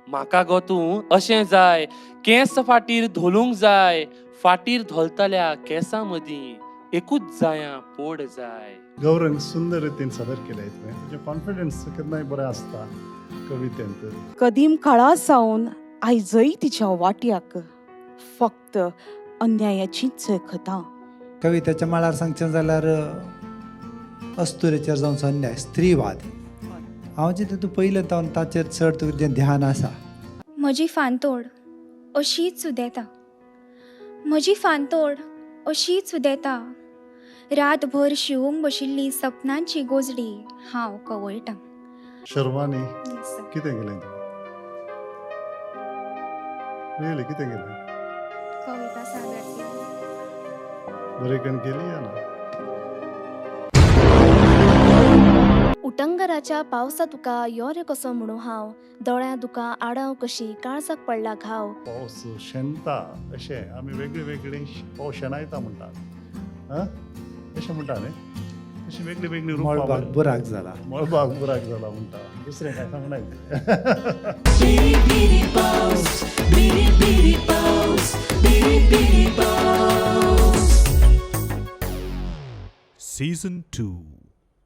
म्हाका गो तूं अशें जाय, केंस फाटीर धोलूंक जाय, फाटीर धोलतल्या केंसां मदीं एकूच जायां पोड जाय. गौरंग सुंदर रितीन सादर केले तुवें. तुजें कॉन्फिडन्स केन्नाय बरें आसता कवितेंत. कदीम काळा सावन आयजय तिच्या वाट्याक फक्त अन्यायाचीच खतां. कवितेच्या मळार सांगचें जाल्यार अस्तुरेचेर जावचो अन्याय, स्त्रीवाद, हांव जितें तूं पयलें तावन ताचेर चड तुजें ध्यान आसा. म्हजी फांतोड अशीच उदेता, म्हजी फांतोड अशीच उदेता, रातभर शिवूंक बशिल्ली सपनांची गोजडी हांव कवळटां. शर्वानी, कितें केलें तुवें? रियली कितें केलें? कविता सादर केली. बरें करून केली या ना? उटंगराच्या पावसा तुका यो रे कसो म्हणू हांव, दोळ्यां दुकां आडाव कशी, काळजाक पडला घाव. पावस शेणटा अशें आमी वेगळी वेगळी पावस शेणायता म्हणटात. आं, अशें म्हणटा न्ही? अशीं वेगळी वेगळी रुपां. मळबाक बुराक जाला. मळबाक बुराक जाला म्हणटा, दुसरें काय सांगना. Season 2.